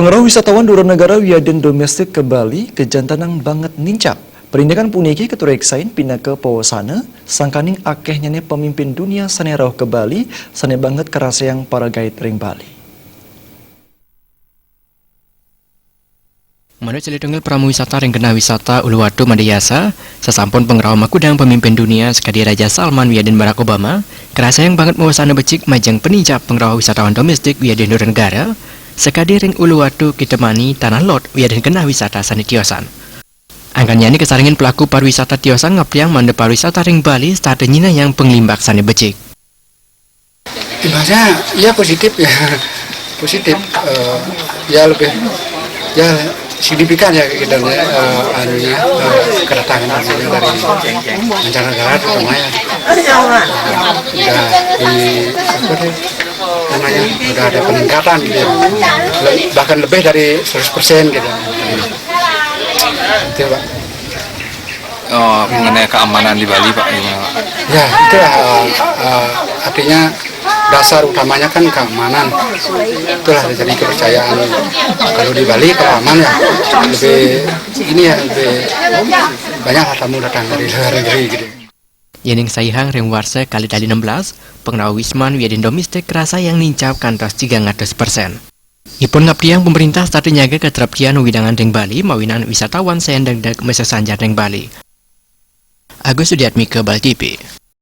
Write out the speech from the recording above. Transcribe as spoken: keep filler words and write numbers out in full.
Para wisatawan dura negara wiadin domestik ka Bali kajantenan banget nincap. Panindakan puniki katureksain pinaka pawasana, sangkaning akehnyané pamimpin dunia sané rauh ka Bali, sané banget karasayang paragaid ring Bali. Manut silih tunggil pramuwisata ring Genah Wisata Uluwatu Madayasa, sasampun pangrauh makudang pamimpin dunia sakadi Raja Salman wiadin Barack Obama, karasayang banget mawasana becik majeng panincap pangrauh wisatawan domestik wiadin dura negara, sakadi ring Uluwatu, Kintamani, Tanah Lot, wiadin genah wisata sané tiosan. Angkannyané kasarengin pelaku pariwisata tiosan ngaptiang mangda pariwisata ring Bali setata nyinahang panglimbak sané becik. Imbasnya ya positif ya, positif, eh, ya lebih ya signifikan ya kita, eh, anunya, eh, kedatangan anunya dari mancanegara terutama ya. Udah di apa deh namanya udah ada peningkatan gitu ya. Le- bahkan lebih dari seratus persen gitu. Itu Pak. Oh, mengenai keamanan di Bali, Pak, gimana, Pak? Ya, itulah, eh, eh, artinya dasar utamanya kan keamanan. Itulah jadi kepercayaan kalau di Bali kalau aman ya lebih ini ya lebih banyak lah tamu datang dari luar negeri gitu. Yéning saihang ring warsa kalih tali enam belas, pangrauh wisman wiadin domestik karasayang nincap kantos tigang atus persen. Ipun ngaptiang pamréntah setata nyaga katreptian wewidangan ring Bali mawinan wisatawan sayan degdeg masesanjan ring Bali. Agus Sudiatmika, Bali T V.